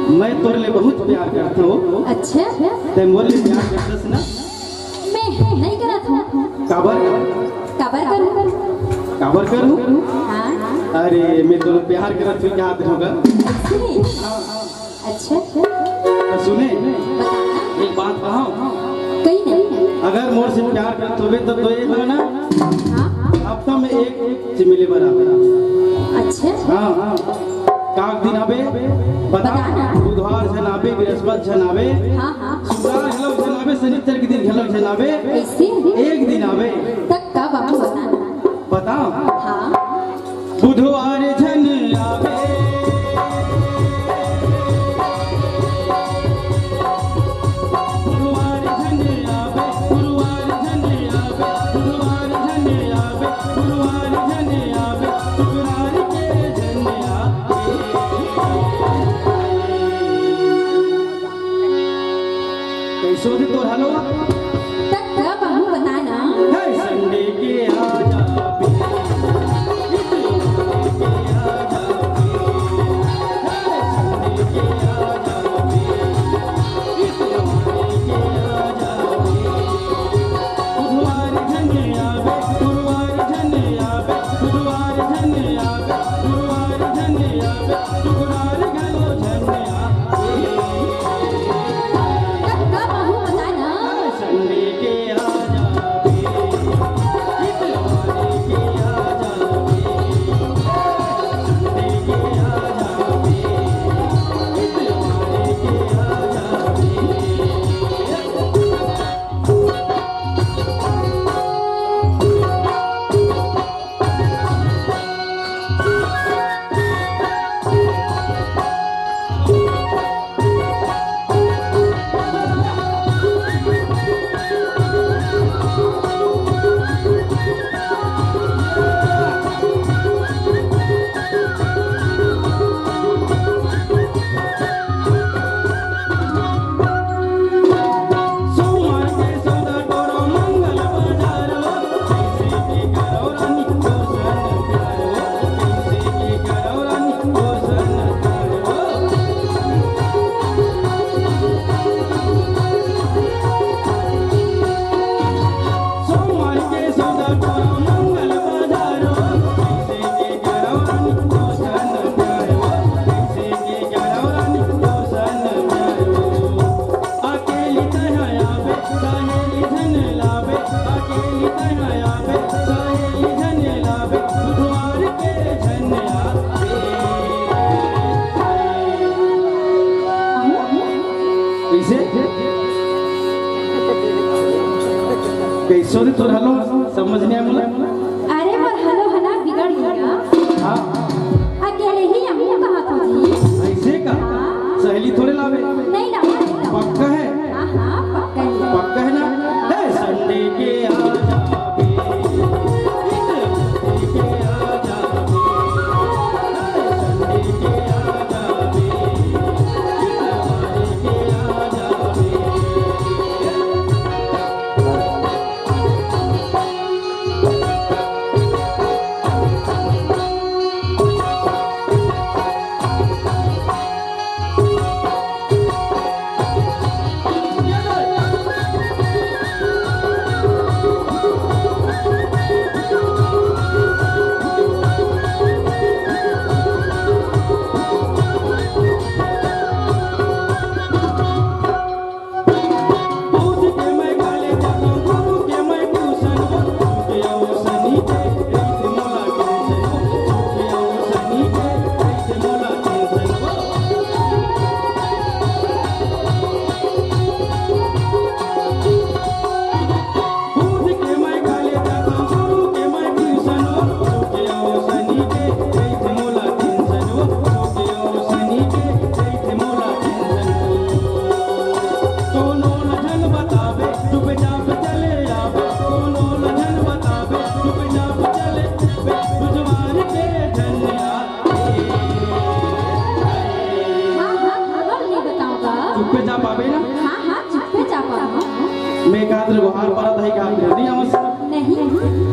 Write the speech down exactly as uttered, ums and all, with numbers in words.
मैं तोर ले बहुत प्यार करथों। अच्छा। तैं मोर ले प्यार करथस ना? मैं नहीं करत हूँ। काबर? काबर करूँ? काबर करूँ? हाँ। अरे, मैं तोर ले प्यार करत हूँ, याद होगा। ऐसे? अच्छा। तो सुने, बताना। एक बात कहा। कहीं नहीं। अगर मोर से प्यार करत होबे तो, तो ये हो ना, हाँ। हफ्ता में एक से मिले बराबर। अच्छा। हाँ, हाँ। काक दिन आबे, बता। बताना। बुधवार झन आबे, बृहस्पति झन आबे, हाँ, हाँ। शुक्रवार घलो झन आबे, शनिचर के दिन घलो झन आबे। ऐसे? एक दिन आबे। तक कब आबे बताना। बता। हाँ। बुधवार झन आबे। बुधवार झन आबे, गुरुवार झन आबे, बुधवार झन आबे, गुरुवार झन आबे, शुक्रवार के झन आबे। कैसो दे तोर हलवा? तक कब आहूँ बताना। हे संडे के आ जाबे। कैसे? कैसो रे तोर हलो, समझ नहीं आया मोला। अरे मोर हलो हना बिगड़ गया। हाँ। अकेले ही आहूँ कहा था जी। ऐसे का? हाँ। सहेली थोड़े लावे। नहीं लावे, नहीं लावे। पक्का है? हाँ, हाँ, पक्का है। पक्का है ना? हे संडे के आ जाबे। हाँ, हाँ, खबर नहीं बताऊंगा। चुप्पे जा पाबे ना? हाँ, हाँ, चुप्पे जा पाऊंगा। मैं कहा तेरे बाहर पारा था, कहा तेरे नहीं आवाज। नहीं।